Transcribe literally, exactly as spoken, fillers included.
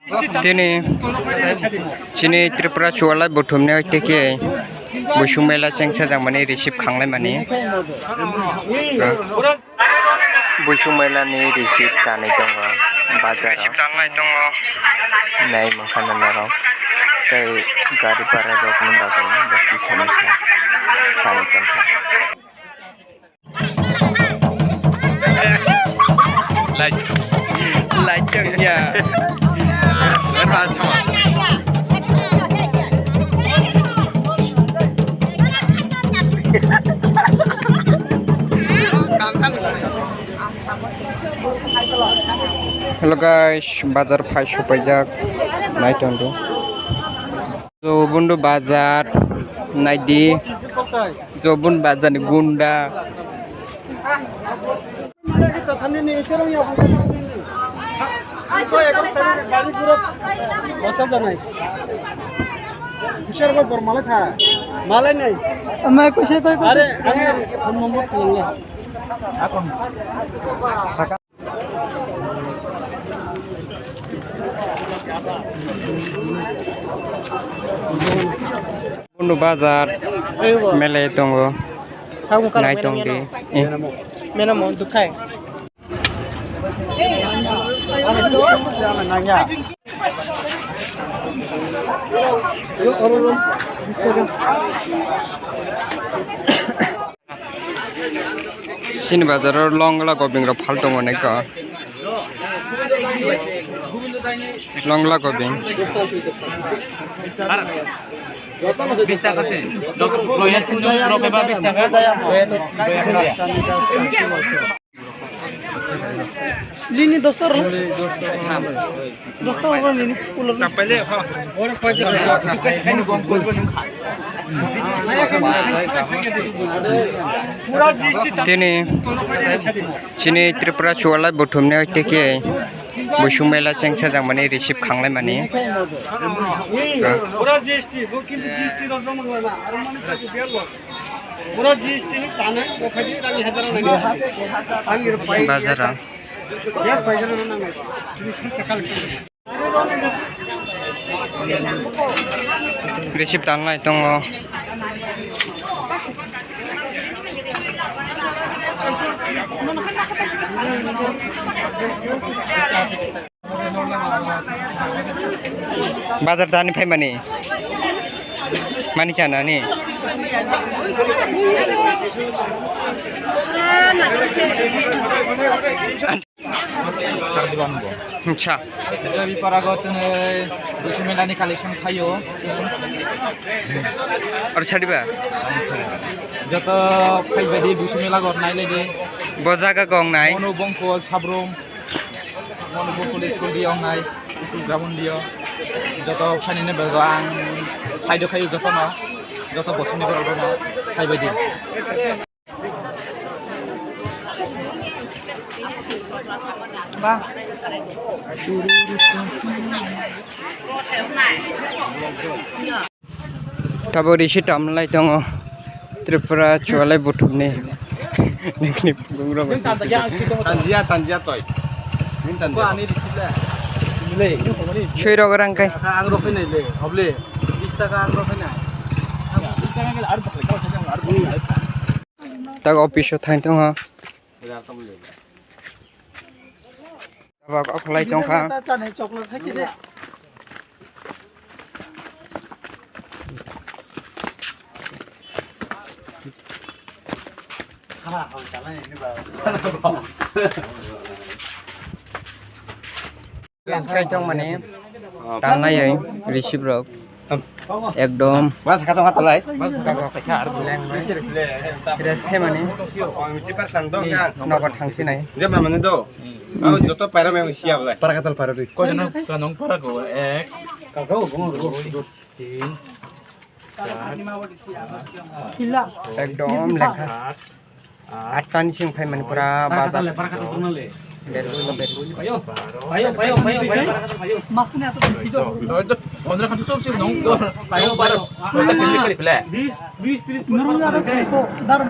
Tini chini Tripura Chualai buthumni hoite khe Buisuk mela cheng sajak mani receive khanglai mani. Buisuk mela ni receive tanwi tongo bazar o. Nai mankha na norok tei gari bara rok ni bagwi bo kisa misa tanwi tongkha. Light, light chakya. Hello guys, bazar phai supaijak nai tongdi. Jobundu bazar naidi, Jobun bazar ni gunda. Malai nai. Are, are, phone number tulang le. Bunu bazar mele tongo. Nai tongdi. Mena mo dukai. Chini bazaro longla gobing rok phal tongo nai ko. Longla gobing. Bis taka se. Dok-, loya sunduk rok eba bis taka. Loya to, loya to loya. Lini dos taka rok. Dos taka rok lini. Tini chini Tripura Chualai buthumni hoite khe Buisuk mela cheng sajak mani receive khanglai mani. Pura G S T, bo kintu G S T rok joma rwna, aro mani kaitu biya loss. Pura G S T ni tanai, bo khaidi rang hajar nang. Ang iro pai. Bazar rang. Ya pai hajar nang nang. Tini sat sakal. Receive tanlai tongo. Bazar dani phaimani. Mani chanani. Acha. Jabi parago tene Buisuk mela ni collection khayo. Ar sadiba? Joto phaibai di Buisuk mela gor nai lai di. Bo jaga gong nai. Mono Bongkol Sabrum. Mono Bongkol school di ong nai. School ground dio. Joto phainani bego ang phaido khayo joto no. Joto bosong ni borok no phaibai di. Tabo risi tamlai tongo Tripura Chualai buthumni. Nini pungro bai. Tanjia, tanjia toi. Nini tanjia. Sui rok rang kai. Ang rok nai le, hoble. Bis taka ang rok nai. Tak office o thang tongo. Tabok o khlai tongkha. Kaitor mani tanlai receive rok ekdom. Mas kasa matalai. Dress khe mani nogo thangsinai. Jemma mani do. Abo joto paira mani siya bolai. Para katal para ri. Ko jana kanong para ko ek. Tin. Ekdom lekha. Atta ni sing phai mani pura bazar. Payo, payo, payo, payo. Masne ato video. Pondro khan to sing nong. Payo, payo. Bis, bis, tris. Nurung ada ko dar.